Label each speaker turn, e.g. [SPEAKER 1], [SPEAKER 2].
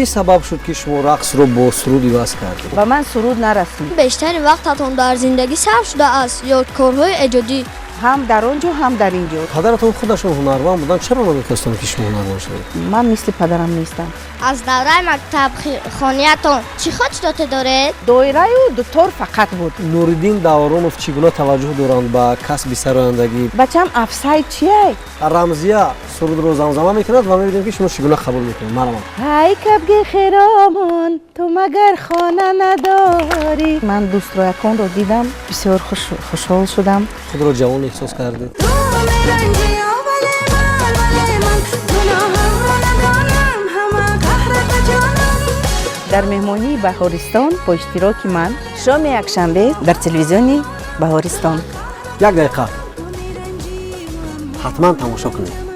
[SPEAKER 1] Чӣ сабаб шуд, ки шумо рақсро бо суруд иваз кардед?
[SPEAKER 2] Ба ман суруд нарасид.
[SPEAKER 3] Бештари вақтатон дар зиндагӣ сарф шудааст ё корҳои эҷодӣ?
[SPEAKER 2] Ҳам дар он ҷо, ҳам дар ин ҷо.
[SPEAKER 1] Падаратон худашон ҳунарманд буданд, чаро намехостанд, ки шумо ҳунарманд шавед?
[SPEAKER 2] Ман мисли падарам нестам.
[SPEAKER 3] Аз давраи мактабхониятон чӣ хотироте доред?
[SPEAKER 2] Доираю дутор фақат буд.
[SPEAKER 1] Нуриддин Давронов чӣ гуна таваҷҷӯҳ доранд ба касби сарояндагӣ?
[SPEAKER 2] Бачам, офсайд чие?
[SPEAKER 1] Рамзия сурудро замзама мекунад ва мебинем, ки шумо чӣ гуна қабул мекунед. Марҳамат.
[SPEAKER 2] Ҳай, кабки хиромон, ту магар хона надорӣ? Ман дӯстрояконро дидам, бисёр хушҳол шудам.
[SPEAKER 1] Худро ҷавон эҳсос кардед?
[SPEAKER 4] Ту меранҷӣ, вале ман, вале ман гуноҳамро надонам, ҳама қаҳрата ҷонам.
[SPEAKER 2] Дар меҳмонии Баҳористон бо иштироки ман, шоми якшанбе дар телевизиони Баҳористон.
[SPEAKER 1] Як дақиқа, ҳатман тамошо кунед.